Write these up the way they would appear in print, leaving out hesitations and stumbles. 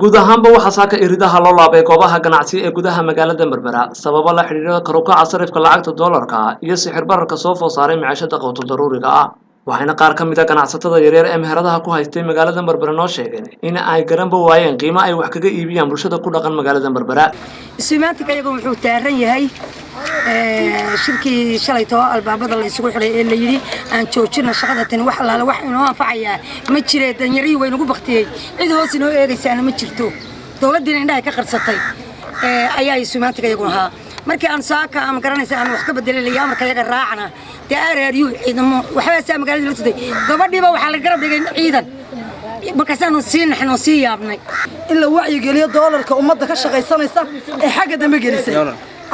Guud ahaanba waxaa saaka iridaha loo laabay goobaha ganacsi ee gudaha magaalada Berbera, sababo la xidhiidha kor u kaca sarifka lacagta doolarka iyo sixir bararka soo food saaray maciishada quutul daruuriga ah. Waxayna qaar ka mid ah ganacsatada yaryar ee meheradaha ku haystay magaalada Berbera noo sheegeen in ay garanba waayeen qiimo ay wax kaga iibiyaan bulshada ku dhaqan magaalada Berbera. Isumaantiga iyagu wuxuu taaran yahay shirkii shalayto albaabada la isugu xidhay ee la yidhi aan joojino shaqada tani. Wax allaale wax inoo anfacayaa ma jiree, danyarihii waynagu baktiyey, cid hoos inoo eegaysaana ma jirto, dowladdiina indhahay ka qarsatay ayaa isumaantiga iyagu ahaa. Markii aan saaka ama garanaysa aan wax ka bedelinaya amarka iyaga raacna, dee areeryu ciidamo waxbaasaa magaalada la tuday, gabadhiiba waxaa la garab dhigay ciidan, markaasaanu sii naxnoo sii yaabnay. In la wacyigeliyo doolarka ummadda ka shaqaysanaysa ee xagga dambe gelisay.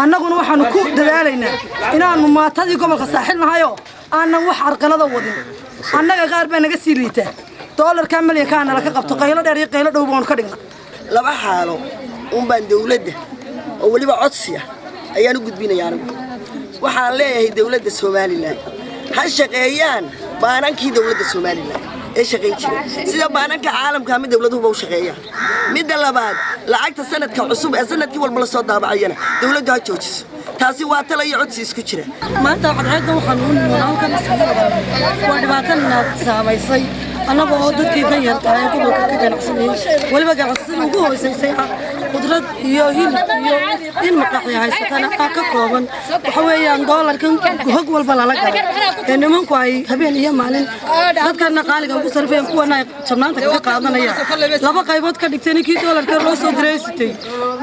Annaguna waxaanu ku dadaalaynaa inaannu maatadii gobolka Saaxil nahayoo aanan wax arqalada wadin. Annaga qaar baa naga sii liitaa. Doolarkaa malyankaana laka qabto, qaylo dheer iyo qaylo dhow baanu ka dhigna. Laba xaalo uunbaan dawladda oo weliba codsiya ayaan u gudbinaya. Anigu waxaan leeyahay, dawladda Somaliland ha shaqeeyaan baanankii dawladda Somaliland ee shaqayn jiray, sida baananka caalamka ama dawladuhuba u shaqeeyaan. Midda labaad, lacagta sanadka cusub ee sanadkii walba la soo daabacayana dawladdu ha joojiso. Taasi waa tala iyo codsi isku jira. Maanta cadceedda waxaan u nimoon halkan isugu wada waa dhibaatana saamaysay annaga oo dadkii danyarta ee gobolka ka ganacsanayay, weliba ganacsatada ugu hoosaysay ah, khudrad iyo hilib iyo in maqaaxi haysatana ah ka kooban. Waxa weeyaan doolarkan hog walba lala galay ee nimanku ay habeen iyo maalin dadkana qaaliga ugu sarfayaan, kuwana ay jabnaanta kaga qaadanayaan. Laba qaybood ka dhigtay: ninkii doolarka loo soo diray sitay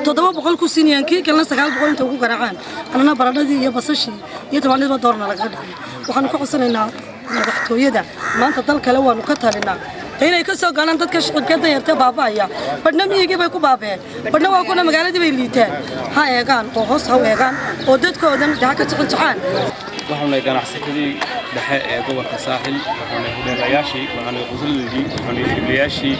700 ku siinayaan, kii kalena 900 inta ugu garaacaan. Annana baradhadii iyo basashii iyo tamaandhadiiba doolarna lagaga dhigay. Waxaanu ka codsanaynaa madaxtooyada, maanta dal kale waanu ka talinaa, inay ka soo galaan dadka shicibka danyarta baaba'aya. Badhna miyigii bay ku baaba'een, badhna waa kuna magaaladii bay liitaan. Ha eegaan oo hoos ha u eegaan oo dadkoodan dhaha ka jixinjixaan. Waxaanu nahay ganacsatadii dhexe ee gobolka Saaxil. Waxaanu nahay hudheelayaashii, waxaanu nahay qudradoodii, waxaanu nahay hilibliyaashii.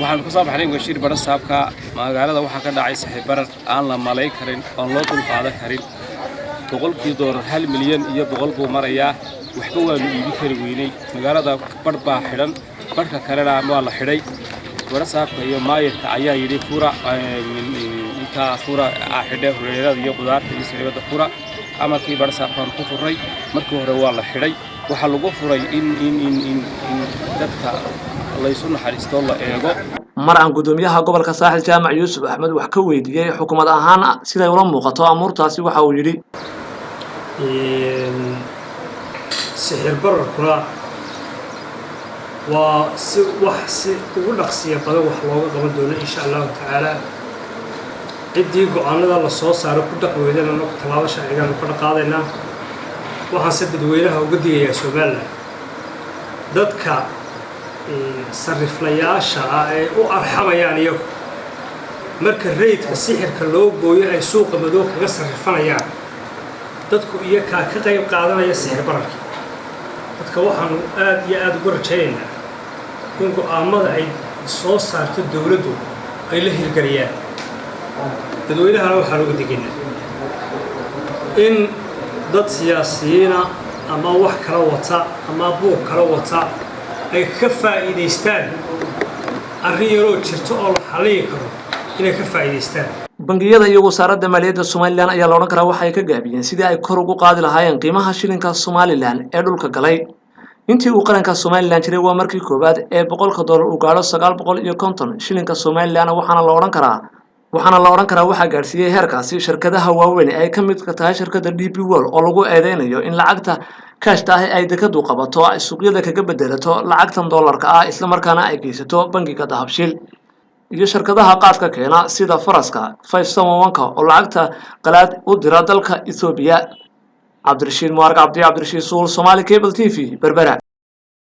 Waxaanu ka soo baxnay washiir badhasaabka. Magaalada waxaa ka dhacay sixir barar aan la malay karin oon loo dulqaadan karin. 100-kii doolar 1,000,100 buu marayaa. Waxba waanu iibin kari weynay. Magaalada badh baa xidhan, badhka kalena waa la xidhay. Badhasaabka iyo maayirka ayaa yidhi fura intaa, fura xidhe hudheelada iyo qudaarta iyo sariibada fura. Amarkii badhasaabkaanu ku furray. Markii hore waa la xidhay. Waxaa lagu furay in dadka laysu naxariisto, la eego. Mar aan guddoomiyaha gobolka Saaxil, Jaamac Yuusuf Axmed, wax ka weydiiyey xukuumad ahaan siday ula muuqato amuurtaasi, waxa uu yidhi: Sixir bararkuna waa si wax si ugu dhaqsiya badan wax looga qaban doono, insha Allahu tacaala. Ciddii go-aanada la soo saaro ku dhaqmi weydana, anagu tallaabo sharcigaanu ka dhaqaadaynaa. Waxaanse dadweynaha uga digayaa Somaliland, dadka sariflayaasha ah ee u arxamayaan iyagu marka rate-ka sixirka loo gooyo ay suuqa madow kaga sarrifanayaan, dadku iyakaa ka qayb qaadanaya sixir bararkii. Dadka waxaanu aad iyo aada uga rajaynaynaa in go-aamada ay soo saarto dowladdu ay la hirgeliyaan. Dadweynahana waxaan uga digaynaa in dad siyaasiyiina ama wax kala wata ama buuq kala wata ay ka faa'iidaystaan arrin yaroo jirto oo la xalliyi karo, inay ka faa'iidaystaan. Bangiyada iyo wasaaradda maaliyadda Somaliland ayaa la odhan karaa waxay ka gaabiyeen sidii ay kor ugu qaadi lahaayeen qiimaha shilinka Somaliland ee dhulka galay. Intii uu qaranka Somaliland jiray, waa markii koowaad ee 100-ka doolar uu gaadho 950 shilinka Somaliland. Waxaana la odhan karaa waxaa gaadhsiiyey heerkaasi shirkadaha waaweyn ee ay ka midka tahay shirkadda DP World, oo lagu eedeynayo in lacagta kaashta ah ay dekadu qabato ay suuqyada kaga bedelato lacagtan doolarka ah, islamarkaana ay geysato bangiga Dahabshiil, iyo shirkadaha qaadka keena sida faraska 571-ka oo lacagta qalaad u dira dalka Ethoobiya. Cabdirashiid Mubaark Cabdi, Cabdirashiid Suul, Somali Cable TV, Berbera.